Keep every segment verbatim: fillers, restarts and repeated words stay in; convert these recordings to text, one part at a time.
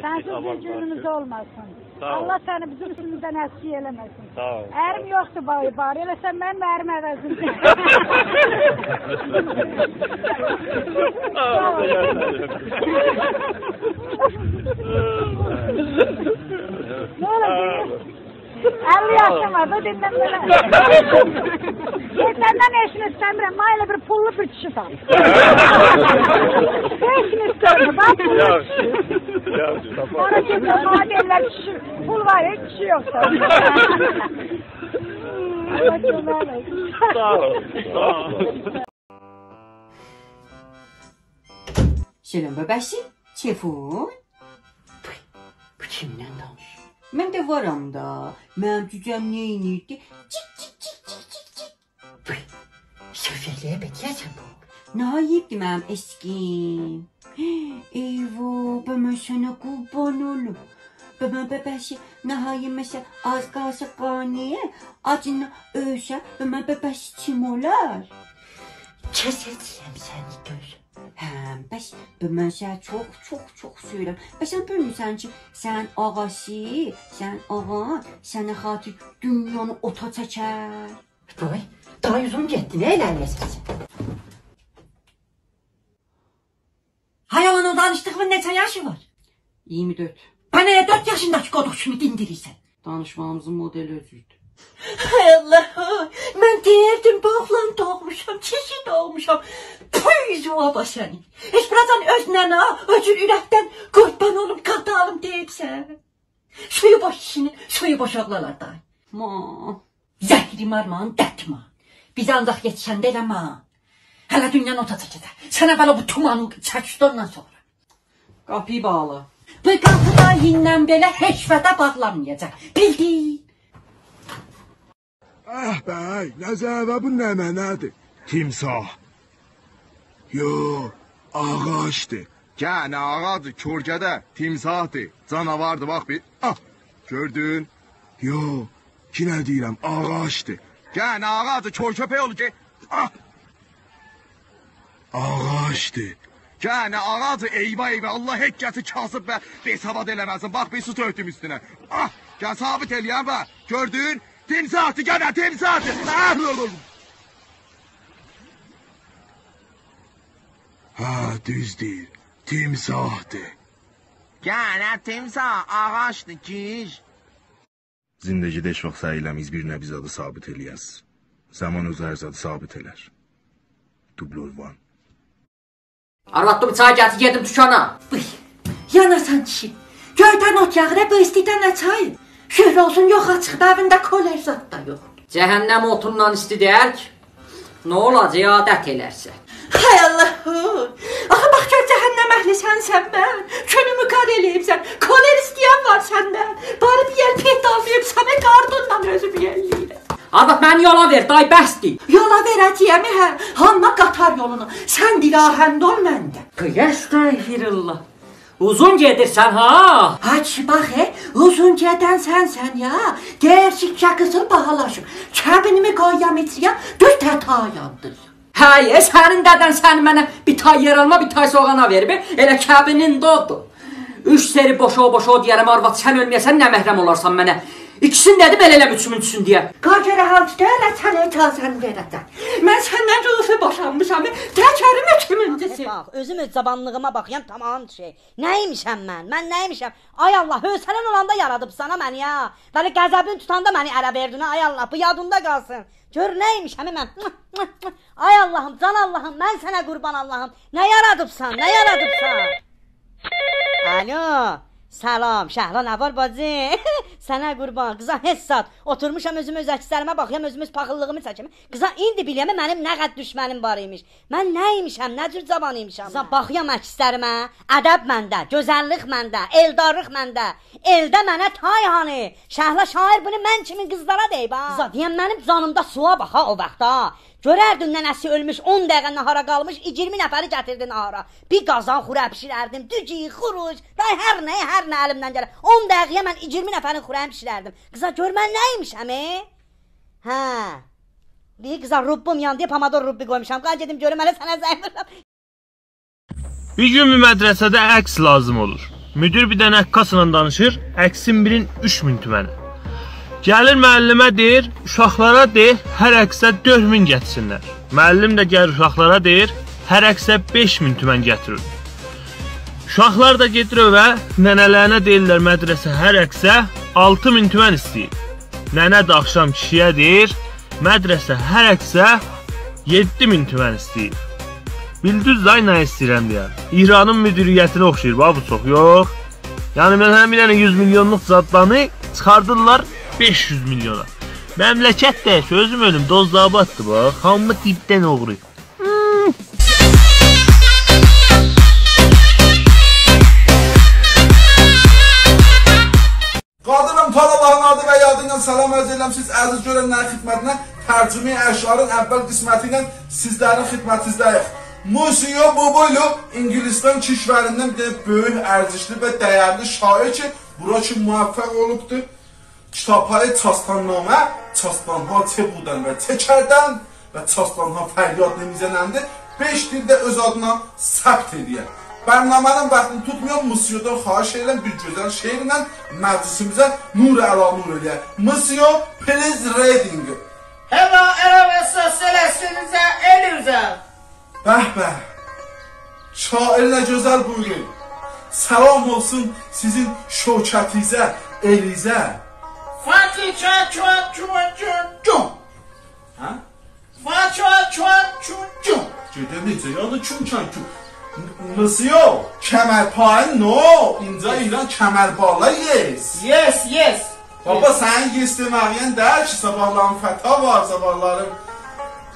سنسیز بیر گونوموز اولماسین. ساغ اول. الله سنی بیزیم اوستوموزدن اسکیک ائله‌مه‌سین. ساغ اول. اریم یوخدور، باری، باری. ائله سن منیم اریم عوضینده. ساغ اول. نه اولار، ساغ اول. اللی یاشیم وار دا، دینلن منه. من سندن هئچ نه ایسته‌میرم، منه ائله بیر پوللو بیر کیشی تاپ. هئچ نه ایسته‌میرم، باخ، پوللو کیشی. یاخشی، یاخشی، تاپارام. سونرا گئدیرلر، منه دئییرلر، کیشی، پول وار، هئچ کیشی یوخدور. الله کؤمک اولسون. ساغ اول، ساغ اول. سلام باباشی، تلفن. بوی، بو کیمله دانیشیر؟ من ده وارام دا. منیم جوجه‌م نئینیردی؟ چیک، چیک، چیک، چیک، چیک، چیک. بوی، سؤز ائله‌یه بیله‌سن بو. نه یئییبدی منیم عشقیم؟ ای وای، به من سنه قوربان اولوم. به من باباشی، ناهارین مثلا آز قالسا قارنییه، آجیندان اؤلسه، به من باباشی کیم اولار؟ کسه‌جه‌یم سنی، دؤز. هه، بس به من سنی چوخ، چوخ، چوخ سئویرم. بس سن بیلمیرسن کی، سنین آغاسی، سنین آغان سنه خاطیر دونیانی اوتا چکر. وای، دای اوزون گئتدی، نه ائله‌یه‌سن سن؟ های، اونون دانیشدیغیمین نئچه یاشی وار؟ اییرمی دؤرد. به نه دؤرد یاشینداکی قودوق کیمی دیندیریرسن؟ دانیشماغیمیزین مودلی اؤزویدو. های الله، من دئیردیم، بو اوغلان دوغموشام، کیشی دوغموشام. پوی، زوابا سنی. هئچ بوراجان اؤز ننه‌وه او جور اورکدن قوربان اولوم، قادالیم دئییبسن؟ سویو بوش کیشینین، سویو بوش اوغلانلار دای. ما. زهری مارمانین دتما. بیز آنجاق یئتیشنده ائله ما. هله دونیانی اوتا چکه‌جک. سن اوّل او بو تومانی چک اوسته، اوندان سونرا. قاپی باغلا. بو قاپی داییندان بئله هئچ وعده باغلانمایاجاق. بیلدین؟ آه بی، نه ضربه بو، نمنه‌دیر؟ تیمساح. یو، آغاجدیر. گئنه آغاجدیر، کورگده، تیمساحدیر، جاناواردیر، باخ بیر. آه، گؤردون؟ یو، یئنه دئییرم، آغاجدیر. گئنه آغاجدیر، کور کؤپک اوغلو، گئ-، آه! آغاجدیر. گئنه آغاجدیر، ائیوه، ائیوه، الله هئچ کسی کاسیب و بی‌سواد ائله‌مه‌سین. باخ، بیر سو تؤکدوم اوستونه. آه، گل ثابت ائله‌یم به. گؤردون؟ تیمساحدیر، گئنه تیمساحدیر. آه! هه، دوز دئییر. تیمساحدیر. گئنه تیمساح، آغاجدیر، گیج. زندگیده هئچ واخت سعی ائله‌مه‌ییز بیر نه‌بیر زادی ثابت ائله‌یه‌سیز. زامان اؤزو هر زادی ثابت ائلر. دوبلور وان. آرواد، بیر چای گتیر، گئدیم دوکانا. وای، یاناسان کیشی. گؤیدن اوت یاغیر، بو ایستیده نه چایی؟ شؤهره اولسون، یوخا چیخیب، ائوینده کولر زاد دا یوخدور. جهنم اوتوندان ایستی دئییل کی. نه اولاجاق، عادت ائلرسن. های الله! آخی باخ گؤر، جهنم اهلی سنسن، من. کؤنومو قار ائله‌ییبسن. کولر ایسته‌ین وار سنده؟ باری بیر یئل پئت آلماییب، سنه قاردیندان اؤزومو یئلله‌ییرم. آرواد، منی یولا وئر، دای بسدیر. یولا وئره‌جه‌یم، هه، هامینا قاتار یولونو. سن بیر راه‌حل اول منده. قیاس، استغفرالله. اوزون گئدیرسن ها؟ ها کیشی، باخ، ائ، اوزون گئدن سنسن یا. دئییر کی، قیزیل باهالاشیب. کبینیمی قویام ایچریه، دوز تتایا یاندیر. هه، ائ، سنین دده‌ن سنی منه بیر تای یئرآلما، بیر تای سوغانا وئریب، ائ، ائله کبینین ده اودور. اوچ سری بوشا، بوشا دئیه‌رم، آرواد، سن اؤلمه‌یه‌سن، نامحرم اولارسان منه. ایکیسینی ده دئدیم، ائله ائله‌مه اوچومونجوسونو دئیه. قار گؤره ها کی، دئییرلر، سنه اجازه‌نی وئره‌جم. من سندن روحی بوشانمیشام، تکریم اوچومونجوسو. باخ، اؤزوم اؤز جاوانلیغیما باخیرام، تامام شئی. نه‌یمیشم من؟ من نه‌یمیشم؟ آی الله، حوصله‌ن اولاندا یارادیبسان ها منی، یا. ولی غضبین توتاندا منی اله وئردین ها، آی الله، بو یادیندا قالسین. گؤر نه‌یمیشم من؟ آی اللهیم، جان اللهیم، من سنه قوربان اللهیم. نه یارادیبسان، نه یارادیبسان؟ الو، سلام، شهلا، نه وار باجی؟ سنه قوربان، قیزا هئچ زاد. اوتورموشام اؤزوم اؤز عکسلریمه باخیرام، اؤزوم اؤز پاخیللیغیمی چکیرم. قیزا ایندی بیله‌مه منیم نه قدر دوشمنیم وار ایمیش. من نه‌یمیشم، نه جور جاوان ایمیشم؟ قیزا باخیرام عکسلریمه، ادب منده، گؤزللیک منده، ائلدارلیق منده. ائلده منه تای هانی؟ شهلا شاعر بونو من کیمین قیزلارا دئییب ها. قیزا دئیم منیم جانیمدا سووا باخ ها او واخت ها. گؤرردین ننه‌سی اؤلموش، اون دقیقه ناهارا قالمیش، ایگیرمی نفری گتیردی ناهارا. بیر قازان خوره بیشیرردیم، دوگو، خوروش، دای هر نه، هر نه الیمدن گله. اون دقیقه‌یه من ایگیرمی نفرین خوره‌یینی بیشیرردیم. قیزا گؤر من نه‌یمیشم، ائ؟ هه. دئییر: «قیزا، روبوم یاندی، پامادور روبی قویموشام. قال گئدیم گؤروم، هله سنه زنگ وورورام.» بیر گون بیر مدرسه‌ده عکس لازیم اولور. مدیر بیر دنه عکاسلا دانیشیر، عکسین بیرین اوچ مین تومنه. گلیر معلمه دئییر: «اوشاقلارا دئ، هر عکسه دؤرد مین گتیرسینلر.» معلم ده گلیر اوشاقلارا دئییر: «هر عکسه بئش مین تومن گتیرین.» اوشاقلار دا گئدیر ائوه، ننه‌لرینه دئییرلر مدرسه هر عکسه آلتی مین تومن ایسته‌ییر. ننه ده آخشام کیشی‌یه دئییر: «مدرسه هر عکسه یئددی مین تومن ایسته‌ییر.» بیلدینیز دای نه ایسته‌ییرم دئیم؟ ایرانین مدیریتینه اوخشاییر، باخ، بو چوخ یوخ. یعنی، من هم بیر دنه یوز میلیونلوق زاددانی چیخاردیرلار بئش یوز میلیونا. مملکت ده، سؤزوم اؤلوم، دزدآباددیر، باخ. هامی دیبدن اوغرو. قادیریم، تال آللاهین آدی و یادی ایله سلام عرض ائدیرم سیز عزیز گؤرنلرین خدمتینه. ترجمه‌ی اشعارین اول قسمتی ایله سیزلرین خدمتینیزده‌ییک. موسیو بوبولو، انگلستان کشوریندن بیر دنه بؤیوک، ارزشلی و دَیَرلی شاعیر کی، بورا کی موفق اولوبدور. کیتاب‌های چاستان‌نامه، چاستان‌ها چه بودن و چه کردن و چاستان‌ها فریاد نمی‌زنندی، بئش دیلده اؤز آدینا ثبت ائله‌یه. برنامه‌نین واختینی توتمایاق، موسیودان خواهش ائدیرم بیر گؤزل شعرله مجلسیمیزه نور علی نور ائله‌یه. موسیو، please reading. Hello, hello, سلام، سلام، سلام. به به! شاعر نه گؤزل بویورور. سلام اولسون سیزین شوکتینیزه، ائلینیزه. فاتی چا چو چو چو چو. هه؟ فا چا چو چو چو. گئده نئجه؟ یعنی چون چان چون. م-، موسیو، کمرپایین نو، اینجا ایران کمربالا، yes. Yes, yes. بابا، yes. سنین yes دئمه‌یین دئییل کی، صاباحلارین فتا وار، صاباحلارین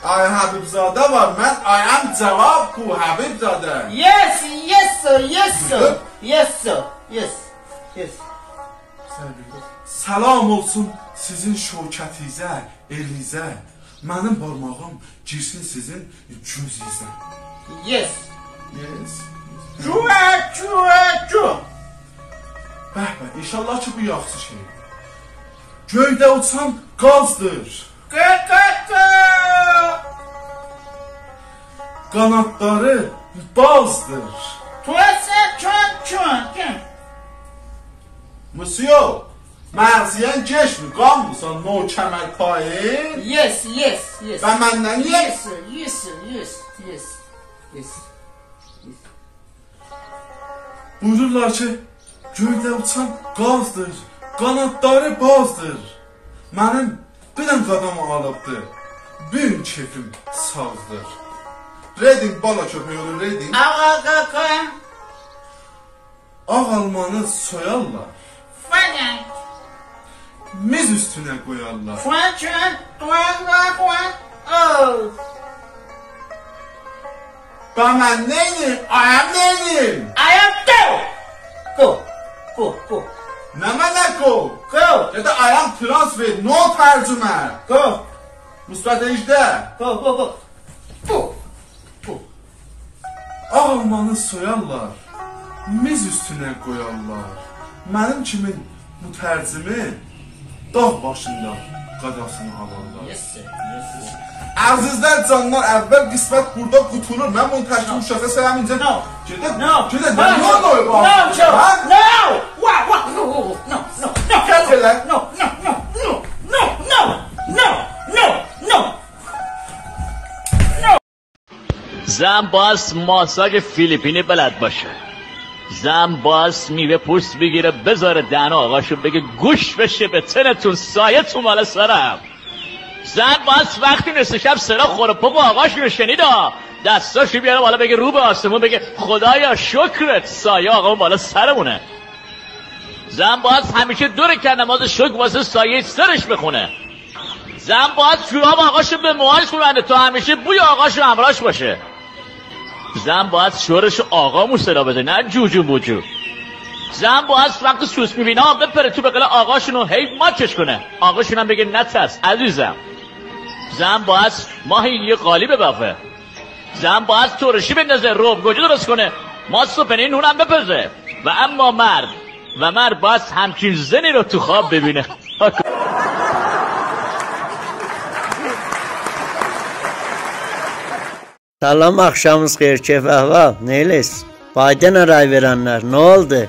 آی حبیب‌زاده وار. من I am جواب بو، حبیب‌زاده. Yes, yes, sir, yes, sir. Yes, sir. Yes, yes. سلام اولسون سیزین شوکتینیزه، ائلینیزه. منیم بارماغیم گیرسین سیزین گؤزونوزه. Yes. Yes. چو چو چو. به به، ان‌شاءالله کی، بو یاخشی شعردیر. گؤیده اوچان قازدیر. قا، قا، قا. قانادلاری بازدیر. تو سن چون چون چون. موسیو، مغزیه‌ن گئچمیر، قالمیسان نو کمرپایین. Yes, yes, yes. و مندن نییه؟ Yes, sir, yes, sir, yes, yes, yes, yes. بویورورلار کی، گؤیده اوچان قازدیر، قانادلاری بازدیر. منیم بیر دنه قادام آلیبدی، بو گون کئفیم سازدیر. Reading، بالا کؤپک اولور، reading. آغا، آغا، آغا. آغ آلمانی سویارلار. فنک. میز اوستونه قویارلار. فنک، فنک، فنک، فنک. او. به من نئینیم؟ I am نئینیم؟ I am go. Go. Go, go. نمنه go؟ Go. یا دا I am transfer، no ترجمه. Go. مثبت هجده. Go, go, go. Go. Go. آغ آلمانی سویارلار، میز اوستونه قویارلار. منیم کیمین مترجمی داغ باشیندا قاداسینی آلارلار. Yes, sir. Yes, sir. عزیزلر، جانلار، اول قسمت بورادا قوتولور. من بونو تشکیل، no، اوشاغا سلام اینجا. No. گئده، no، گئده، no، نه اولور بو؟ No، sir. هه؟ No. What, what? No, no, no, no, no. کت ائله. No, no, no, no. زن باید ماساژ فیلیپینی بلد باشه. زن باید میوه پوست بگیره، بذاره دهن آقاشو، بگه: «گوش بشه به تنتون، سایه‌تون بالا سرم.» زن باید وقتی نصف شب صدا خور و پف آقاشونو شنید، دستاشو بیاره بالا، بگه رو به آسمون، بگه: «خدایا شکرت، سایه آقامون بالا سرمونه.» زن باید همیشه دو رکعت نماز شکر واسه سایهٔ سرش بخونه. زن باید جوراب آقاشو به موهاش ببنده تا همیشه بوی آقاشو همراهش باشه. زن باید شوهرشو آقامون صدا بده، نه جوجو موجو. زن باید وقتی سوسمار می‌بینه بپره تو بغل آقاشون و هی ماچش کنه. آقاشون هم بگه: «نترس عزیزم.» زن باید ماهی یه قالی ببافه. زن باید ترشی بندازه، رب گوجه درست کنه، ماست و پنیر نونم بپزه. و اما مرد، و مرد باید همچین زنی رو تو خواب ببینه. سلام، آخشامینیز خئیر، کئف احوال، نه ائلیسیز؟ بایدنه رأی وئرنلر، نه اولدو؟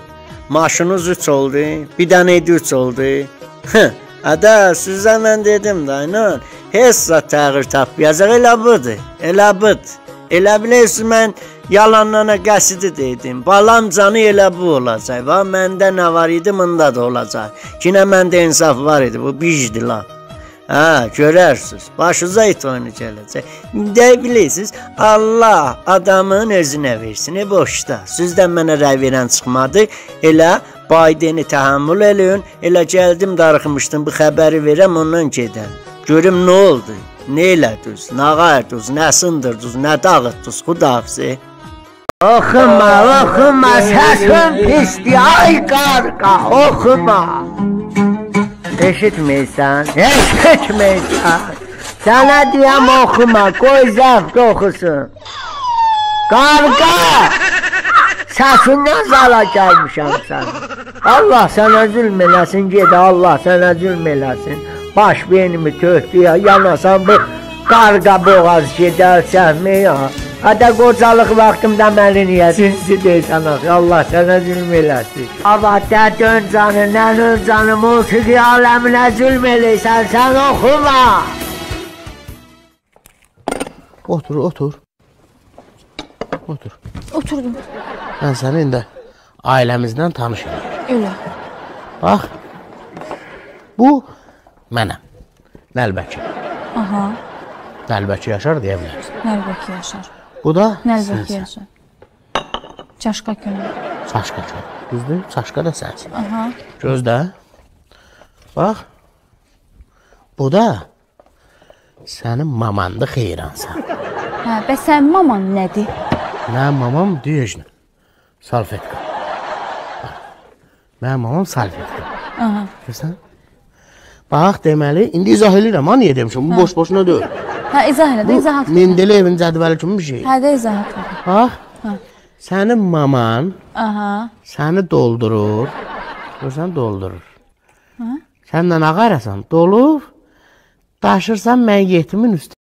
ماشینیز اوچ اولدو، بیر دنه ایدی اوچ اولدو. هه، اده، سیزه من دئدیم دا، اینان، هئچ زاد تغییر تاپمایاجاق، ائله بودور، ائله بودور. ائله بیلیرسیز، من یالاندان قصیده دئدیم، بالام جانی ائله بو اولاجاق، باخ، منده نه وار ایدی، بوندا دا اولاجاق. یئنه منده انصاف وار ایدی، بو بیجدی لا. هه، گؤررسینیز. باشینیزا ایت اویونو گله‌جک. دئیه بیلیرسینیز، الله آدامین اؤزونه وئرسین. ائ، بوشدا. سیزدن منه رأی وئرن چیخمادی. ائله بایدنی تحمل ائله‌یین. ائله گلدیم، داریخمیشدیم بو خبری وئرم، اوندان گئدم. گؤروم نه اولدو؟ نه ائله‌دینیز؟ نه آغاردینیز؟ نه سیندیردینیز؟ نه داغیتدینیز؟ خداحافظی. اوخوما، اوخوما، سسین پیسدی، آی قارقا، اوخوما. ائشیتمیرسن، ائشیتمیرسن. سنه دئیم اوخوما، قوی زفت اوخوسون. قارقا! سسیندن زالا گلمیشم سنین. الله سنه ظلم ائله‌سین، گئده، الله سنه ظلم ائله‌سین. باش بئینیمی تؤکدو یا، یاناسان بو قارقا بوغاز گئدر سهمه یا. هده قوجالیق واختیمدا منی نییه سینسی دئییرسن آخی؟ الله سنه ظلم ائله‌سین. آباد دئ دؤن جانی، نه دؤن جانی، موسیقی عالمینه ظلم ائله‌ییرسن، سن اوخوما. اوتور، اوتور. اوتور. اوتوردوم. من سنی ایندی عائله‌میزله تانیش ائدیم. ائله. باخ، بو منم. نلبکی. آها. نلبکی یاشار دئیه بیلرسن. نلبکی یاشار. بو دا نلبکی سنسن. یاشار. چاشقا کؤنلو. چاشقا کؤنلو. دوزدور؟ چاشقا دا سنسن. آها. گؤزله. باخ. بو دا سنین ماماندی، خئیرانسان. هه، بس سنین مامان نه‌دیر؟ منیم مامام، دئییرسن، سالفئتکا. منیم مامام سالفئتکا. آها. گؤرورسن؟ باخ، دئمه‌لی، ایندی ایضاح ائله‌ییرم ها، نییه دئمیشم؟ بو هه. بوش-بوشونا دئییل. هه، ایضاح ائله ده، بو ایضاحات وئر. مندلئیئوین جدولی کیمی بیر شئی. هه، ده ایضاحات وئر. باخ، هه. سنین مامان، آها. سنی دولدورور. گؤرورسن، دولدورور. هه؟ سندن آغاراسان، دولور، داشیرسان میتیمین اوستونه.